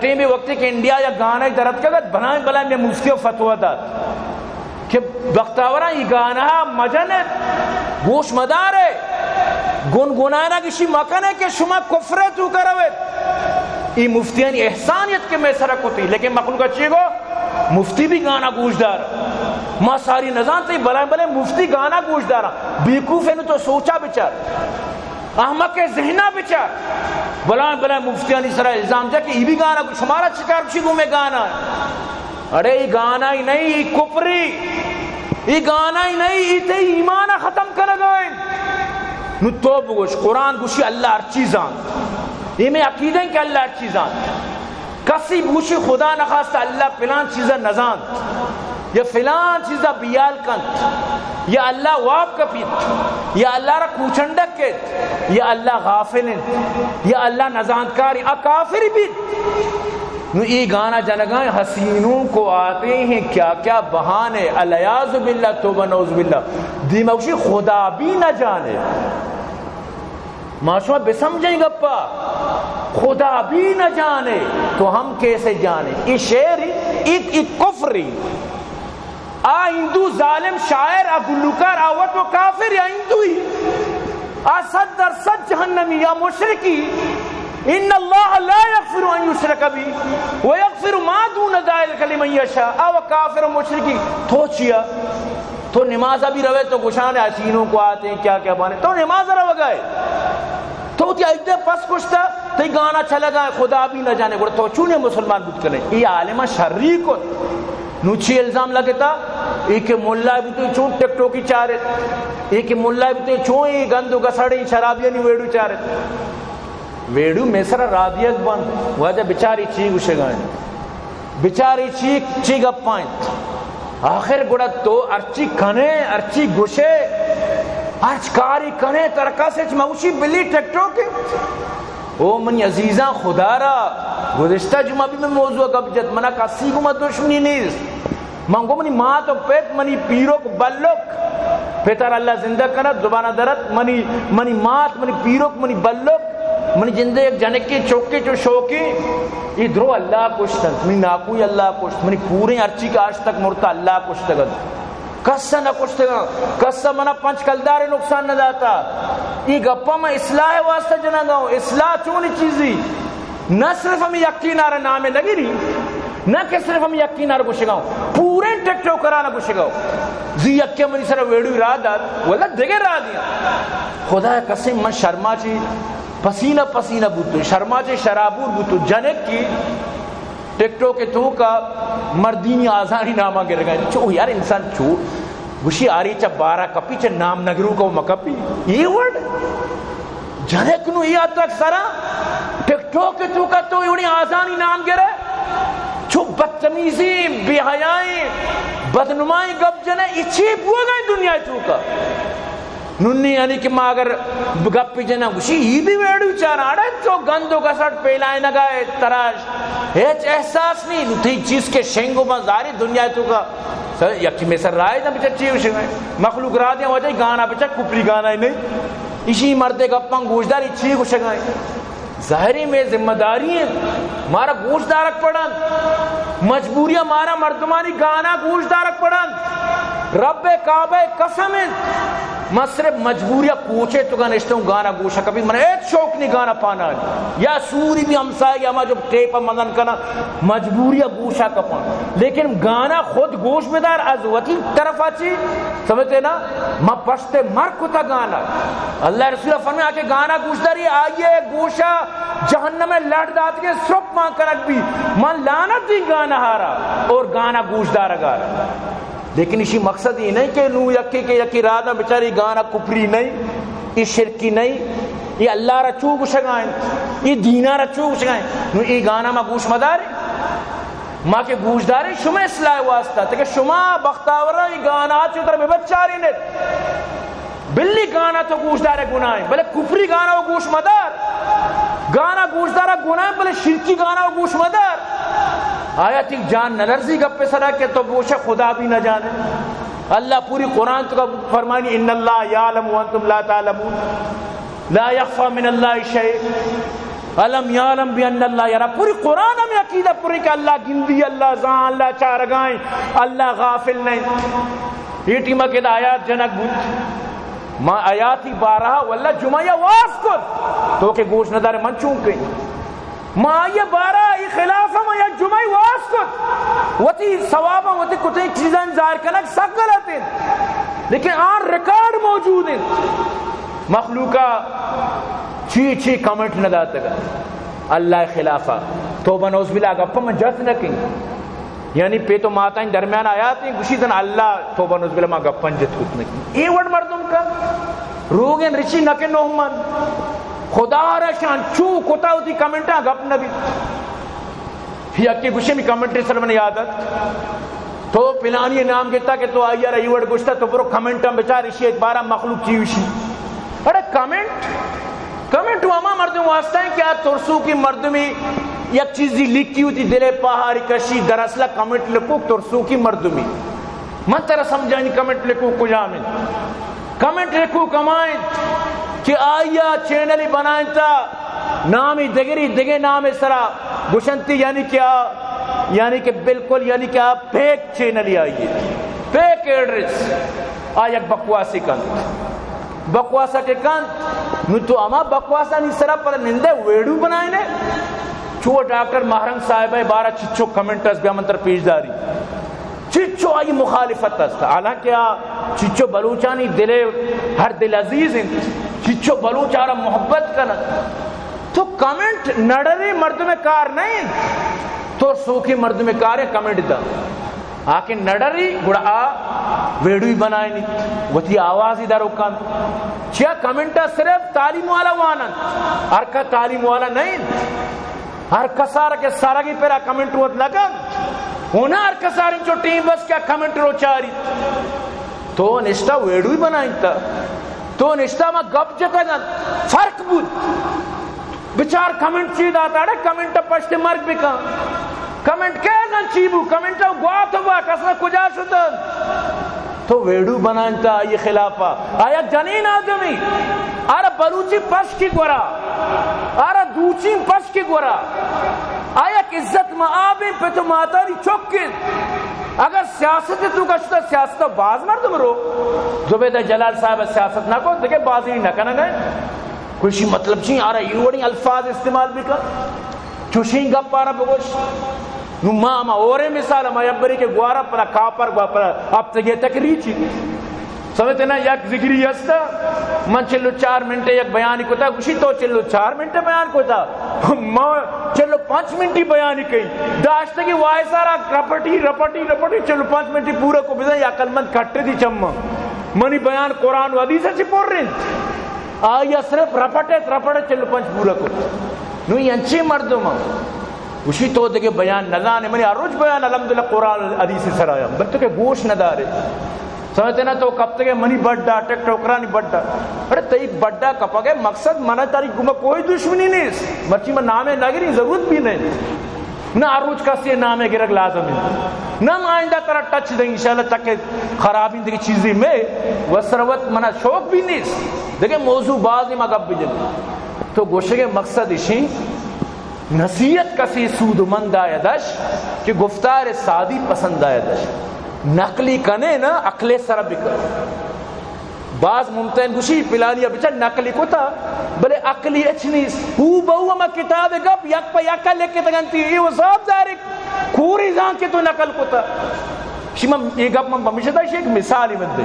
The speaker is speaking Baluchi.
ٹیم بھی وقتی کہ انڈیا یا گانا در اتکگ ات، بلائیں بلائیں میں مفتی فتوا دات کہ بختاوراں ای گانا مجن ات، گوش مدار ات، گنگنانا گشی مکن ات کہ شما کفر ءِ توکا روت۔ ای مفتیانی احسانیت کہ میں سرا کتی، لیکن مخلوق چی گو؟ مفتی بھی گانا گوش دار۔ ما ساری نزانتے، بلائیں بلائیں مفتی گانا گوش دارا۔ بیوقوف انو، تو سوچا بچار، احمق ذہنا بچار۔ بلائیں بلائیں مفتیانی سرا الزام دے کہ ای بھی گانا گوش، شمارا چکار چی گو میں گانا؟ اڑے ای گانا ہی نہیں، ای کفری، ای گانا ہی نہیں، ای تے ایمان ختم کنگا ہے۔ نو تو بگوش، قرآن گوشی اللہ ہر چیز زانت۔ یہ میں عقیدہ ہے کہ اللہ ہر چیز زانت۔ کسی بوشی خدا نخواستہ اللہ فلان چیزا نزانت یا فلان چیزا بیال کنت یا اللہ واب کپیت یا اللہ را کوچنڈک کیت یا اللہ غافل انت یا اللہ نزانتکاری، آ کافر بیت۔ نو ای گانا جنگائیں حسینوں کو آتے ہیں کیا کیا بہانے، العیاذ باللہ، توبہ نعوذ باللہ۔ دیما گوشی خدا بھی نہ جانے۔ ما شما بسمجھیں گپا، خدا بھی نہ جانے تو ہم کیسے جانے۔ ای شعر، ای، ای کفری۔ آ ہندو ظالم شاعر، آ گلوکار، آ وت و کافر یا ہندوئی، آ صد در صد جہنمی یا مشرکی۔ ان اللہ لا یغفر ان یشرک بہ و یغفر ما دون ذلک لمن یشاء۔ آ و کافر و مشرکی۔ تو چیا؟ تو نماز ءَ بھی روئے تو گشان حسینوں کو آتے ہیں کیا کیا بہانے۔ تو نماز ءَ روگا ئے۔ تو وتی عقیدہ پس کشتا، تئی گانا چلگا، خدا بھی نہ جانے۔ گڑا تو چونے مسلمان بوت کنے؟ ای عالماں شری کت۔ نو چی الزام لگتا؟ ای کہ ملا بوتو چون ٹک ٹوکی چارت۔ ای کہ ملا بوتو چون ای گند و گسڑی شرابیانی ویڈیو چارت۔ ویڈیو میں سرا رادیگ بند۔ واجہ بچاری چی گشگائیں؟ بچاری چی، چی گپاں انت؟ آخر گڑا تو ہرچی کنے، ہرچی گشے، ہرچ کاری کنے، ترا کس ہچ مہ گوشی بلی ٹک ٹوک انت۔ او منی عزیزاں، خدا را گزشتہ جمعہ بھی میں موضوع گپ جت، منا کسی گوما دشمنی نیست۔ من گو منی مات و پت، منی پیرک بلک، پتر اللہ زندہ کنت، زبانہ درت، منی، منی مات، منی پیرک، منی بلک، منی جندے یک جنکے چوکے چو شوکے، ای درو اللہ کشتنت، منی ناکوئی اللہ کشت، منی پوریں ہرچی کہ آج تک مرتا اللہ کشتگنت۔ کس نہ کشتگاں، کس منا پنچ کلدار نقصان نہ داتا۔ ای گپا من اصلاح واسطہ جنگا ہوں، اصلاح چونی چیزی؟ نہ صرف ہمیں یقین آرا نامے نگیری، نہ کہ صرف ہمیں یقین آرا گشگا ہوں، پورے ٹک ٹوکرانا گشگا ہوں۔ زی یکے منی سر ویڈیو را دات، واللہ دگہ را دیا۔ خدا قسم من شرما چی پسینہ پسینہ بوتو، شرما چی شرابور بوتو، جنک کی ٹک ٹوک ءِ توکا مردینی آزانی ناما گرگا۔ چو یار انسان چو گوشی آری چہ بارا کپی، چہ نام نگروکا و مکپی۔ یہ ورڈ جنک نو یا تک سرا ٹک ٹوک ءِ توکا تو یونی آزانی نام گرے۔ چو بدتمیزی، بے حیائی، بدنمائی گپ جنے، اچھی بوگا دنیا توکا۔ نونی یعنی کہ ما اگر گپی جناں گوشی، ای بھی ویڈیو چاراں، اڑے تو گند و گسٹ پیلائنگا ئے تراش، ہچ احساس نہیں، نو تئی چیز کے شنگ و بن ظاہری دنیا توکا۔ سر، یکی میں سر رائے داں بچا چی گوشگا ئے؟ مخلوق را دیں وجہ گانا بچا کپری گانا ہی نہیں۔ اسی مردے گپاں گوشداری چی گوشگا ئے؟ ظاہری میں ذمہ داری ہیں، مارا گوش دارک پڑن، مجبوری مارا مردمانی گانا گوش دارک پڑن۔ رب کعبہ قسم انت، من صرف مجبوری کوچے توکا نشتوں گانا گوشا کپی، من ہچ شوق نہیں گانا پانا۔ یا سوری بھی ہمسائے یا ما جو ٹیپ مزن کنا، مجبوری گوشا کپاں، لیکن گانا خود گوش بدار از وتی طرفا چی سمجھتے نا؟ ما پشت مر کتا گانا۔ اللہ رسول فرمایا کہ گانا گوش داری آئیے گوشا جہنم لڑ داتگے سرپ مان کنک بھی۔ من لعنت دی گانا ہارا اور گانا گوش دارگا را۔ لیکن اسی مقصد یہ نہیں کہ نو یکی کہ یکی رادا بچاری گانا کپری نہیں، یہ شرکی نہیں، یہ اللہ را چو گشگائیں، یہ دینا را چو گشگائیں، نو یہ گانا ما گوش مداریں۔ ما کہ گوشداریں شما اصلاح واسطہ، تاکہ شما بختاوراں ای گانا چو تر ببچارینت۔ بلی گانا تو گوشدار گناہیں، بلے کپری گانا و گوش مدار۔ گانا گوشدار گناہیں، بلے شرکی گانا و گوش مدار۔ آیا تی جان نلرزی گپ سرا کہ تو بوشے خدا بھی نہ جانے؟ اللہ پوری قرآن توکا فرمانی، ان اللہ یعلم وانتم لا تعلمون، لا یخفی من اللہ شیء۔ الم یعلم بان اللہ یری۔ پوری قرآن ہمے عقیدہ پوری کہ اللہ گندی، اللہ زان، اللہ چارگائیں، اللہ غافل نہیں۔ یہ ٹیمہ کہ دا آیات جنگ بوت، ما آیاتی بارہ واللہ جمعہ یا واز کت، تو کہ گوش ندارے من چون کہیں۔ ما آئی بارہ ای خلاف ہم یک جمعہ واز کت۔ وتی ثواباں وتی کتیں چیزاں ظاہر کنگ سک غلط انت، لیکن آن ریکارڈ موجود انت۔ مخلوقہ چی چی کمنٹ نہ داتگ اللہ خلافا۔ توبہ نعوذ باللہ، گپا من جت نہ کن۔ یعنی پہ تو ماتائیں درمیان آیات ہیں، گوشی تن اللہ، توبہ نعوذ باللہ، ما گپن جت کت نہ کن۔ اے وڑ مردم کا روگن رچی نہ کن نوہ من۔ خدا را شان چو کتا ہوتی کمنٹاں گپ نہ بیت۔ یکے گوشے، می کمنٹے سر من یاد ات، تو پلانی نام گتا کہ تو آئی را ای وڑ گوشتا، تو برو کمنٹاں بچار، اشی ایک بارہ مخلوق چی وشی۔ اڑے کمنٹ، کمنٹ وہ ہما مردم واسطہ ہیں کہ آ ترسو کی مردمی یک چیزی لکھی ہوتی، دلے پہاری کشی، دراصلہ کمنٹ لکھو ترسو کی مردمی۔ من ترا سمجھانی کمنٹ لکھو کجام انت۔ کمنٹ لکھو کما انت کہ آئی ء چینل بنائینتا نامی دگری دگے نام سرا گوشنتی، یعنی کہ آ، یعنی کہ بالکل، یعنی کہ آ فیک چینل آئی ہے، فیک ایڈریس۔ آ یک بکواسی کنت، بکواسا کہ کنت، نو تو ہما بکواسانی سرا پر نندے ویڈیو بنائینے۔ چو ڈاکٹر ماہ رنگ صاحب ء بارہ چچو کمنٹ اس بیا من تر پیش داری۔ چچو آئی مخالفت است، حالانکہ آ چچو بلوچانی دل، ہر دل عزیز انت، چچو بلوچ آرا محبت کنت۔ تو کمنٹ نڈری مردم کار نہیں، تو سوکی مردم کار ہے کمنٹ دا۔ آ کہ نڈری گڑا آ ویڈیو بنائینی، وتی آوازی درو کن۔ چیا کمنٹ صرف تعلیم والا وانن، ہر کا تعلیم والا نہیں۔ ہر کسار کہ سارگی پرا کمنٹ وت لگگ، ہونا ہر کسار انچو ٹیم بس کیا کمنٹ رو چاری۔ تو نشتا ویڈیو بنائینتا، تو نشتا ما گپ جتگن، فرق بود۔ بچار کمنٹ چی داتا، اڑے کمنٹ پشت مرگ بکن۔ کمنٹ کہگن چی بو، کمنٹ گوات با، کسا کجا شتن۔ تو ویڈیو بنائینتا آئی خلافا۔ آیا جنین آدمی، آرا بلوچی پشکی گورا، آرا دوچین پشکی گورا۔ آیا عزت ما آبیں پت و ماتانی چکن۔ اگر سیاست تو گشتا، سیاست باز مردم رو۔ زبیدہ جلال صاحب سیاست نہ کو، دیکھے بازی نہ کنگا ہے۔ کچھ مطلب چی، آرا یہ وڑی الفاظ استعمال بکن۔ چوشیں گپ آرا بگوش۔ نو ما، ما اورے مثال، ما یک بری کہ گوارا پنا کاپر گوا پنا اب تک یہ تک ریچی۔ سمجھتے نا، یک ذکری ہستا، من چل و چار منٹ یک بیانی کتا، گوشی تو چل و چار منٹ بیان کتا، ما چل و پنچ منٹی بیانی کئی۔ داشتگی وائسارا رپٹی، رپٹی، رپٹی، چل و پنچ منٹی پورا کو بزن، یا عقل مند کٹے دی چمم۔ منی بیان قرآن و حدیث چی پر رند۔ آیا صرف رپٹے، رپٹے چل و پنچ پورا کو۔ نو انچی مردم گوشی تو دگہ بیان نزانے، منی ہر روچ بیان الحمدللہ قرآن حدیث سر آیا، بل تو کہ گوش ندارے۔ سمجھتے نا، تو کپتگے منی بڈا، ٹک ٹوکرانی بڈا۔ اڑے تئی بڈا کپگے مقصد منا تاری گما کوئی دشمنی نیست۔ مرچی من نامے نگری، ضرورت بھی نہیں۔ نہ ہر روچ کسی نامے گرگ لازم ہے۔ نہ ہم آئندہ ترا ٹچ دیں انشاءاللہ، تک خرابی دگہ چیزی میں و ثروت منا شوق بھی نیست۔ دگہ موضوع باز ما گپ بجن۔ تو گوشگے مقصد اشیں، نصیحت کسی سودمند آیدش کہ گفتار سادی پسند آیدش۔ نقلی کنے نا، عقل سر بکن۔ باز ممتحن گوشی پلانی بچار نقلی کتا، بلے عقلی اچ نیست۔ ہو بہو ہما کتاب گپ یک پہ یک لکھتگنتی، اے و صاف ظاہر کوری زان کہ تو نقل کتا۔ شما اے گپ من پمیشتا ایک مثالی من دے۔